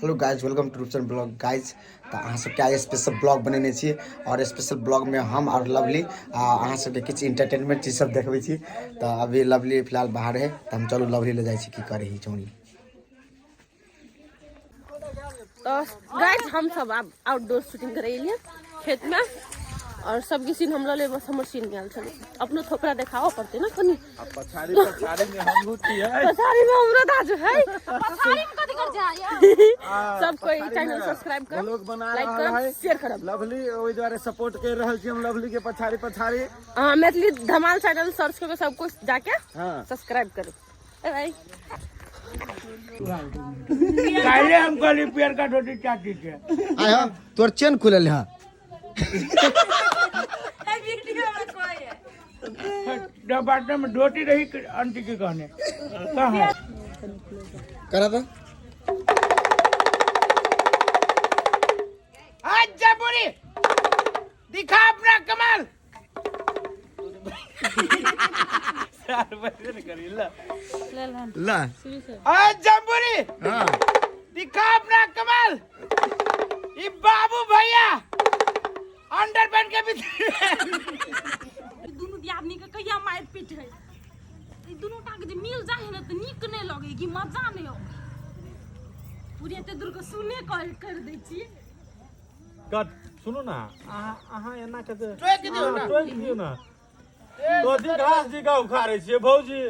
Hello guys, welcome to Roopchand blog. Guys, तऽ अहाँ सबके आइ स्पेशल ब्लॉग बनेने छी और स्पेशल ब्लॉगमे हम और लवली अहाँ सबके किछु इंटरटेनमेंट चीज सब देखबै छी। तऽ अभी लवली फिलहाल बाहर है, तऽ हम चलू लवली ले जाइ छी। की करै ही चौनी? तऽ गाइस, हम सब आब आउटडोर शूटिंग करै एलियै खेतमे और सबके सीन हम लऽ लेब, बस हमर सीन गेल छलै। अपनो थोपड़ा देखाबऽ पड़तै ने कनि। पछाड़ी पछाड़ी में हमहू छियै। पछाड़ी में हमरो दाजु है। पछाड़ी में कथी कर जाय? सब कोई चैनल सब्सक्राइब कर, लोग बना लाइक रहल करब, है। शेयर करब। लवली, ओहि दुआरे सपोर्ट कर रहल छी हम लवली के पछाड़ी पछाड़ी। हाँ, मैथिली धमाल चैनल सर्च करके सब कुछ जाके सब्सक्राइब करो। बाय बाय। काल्हे हम कहली पियर का धोती चाची के। आय हो, तोर चेन खुलल है। जब बाटे में धोती रही आंटी के कहने कहाँ है? करा था। आज जबूरी दिखा अपना कमाल। ला। आज जम्बूरी दिखा अपना कमाल। ई बाबू भैया अंडर पैंट के भीतर। दुनू दियादनी के कहिया मारि पीट है? ई दुनू टा के जे मिल जाए है ने तऽ नीक नहि लगे कि मजा नहि अबै। पूरे एते दूर के सुने कॉल कर दै छी। कट, सुनू ना, अहाँ अहाँ एना के टोकि दियौ ना। टोकि दियौ ना। कथी घास जी का उखाड़ै छियै भौजी?